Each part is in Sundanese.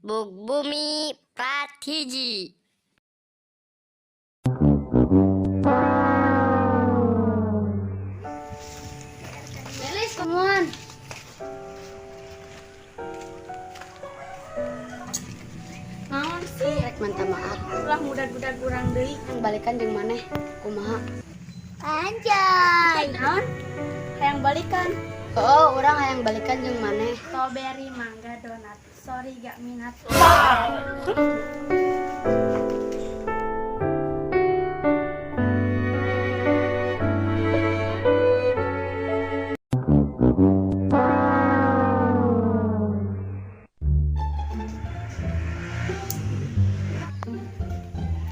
Buk Bumi Part 1. Lilis, come on. Naon sih? Rek minta maaf. Ulah mudah-mudah kurang deui. Hayang balikan jeung maneh. Kumaha? Anjay. Naon? Hayang balikan. Oh, urang hayang balikan jeung maneh. Strawberry, mangga, donat. Sorry, gak minat.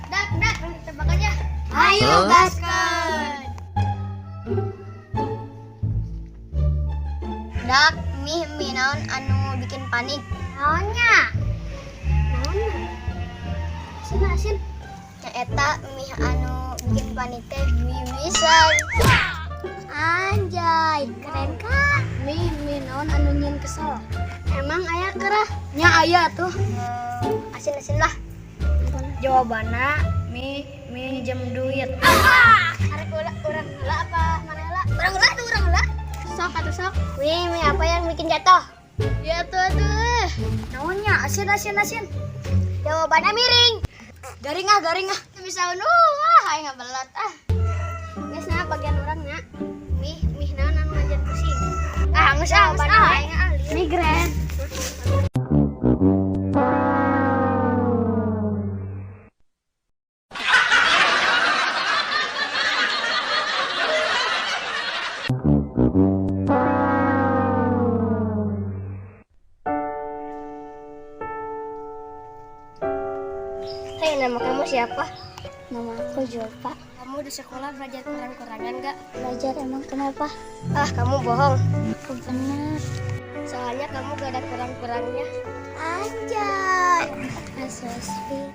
Dak, dak, tebak aja. Ayo gaskeun. Dak, mie mie naon anu bikin panik? Naonnya? Naonnya? Asin, asin. Nyaeta mie anu bikin panik teh mie misan. Anjay, keren kak. Mie mie naon anu nyieun kesel? Emang aya kerah? Nya aya tuh. Asin, asin lah. Jawabanna mie minjem duit. Arek urang heula apa mana heula? Urang heula tuh, urang heula. Sok atuh sok. Mie mie apa yang bikin jatuh? Ya tuh tuh. Naonnya? Asin, asin, asin. Jawabannya miring. Garing ah, garing ah. Bisa nu, ah aing ngabelat ah. Geus nah bagian urang nya. Mie mie naon anu ngajar pusing? Ah, geus ah, geus ah, aing ah. Migren. Hei, nama kamu siapa? Nama aku Julfa. Kamu di sekolah belajar kurang-kurangan gak? Belajar, emang kenapa? Ah, kamu bohong. Aku benar. Soalnya kamu gak ada kurang-kurangnya. Anjay. So sweet.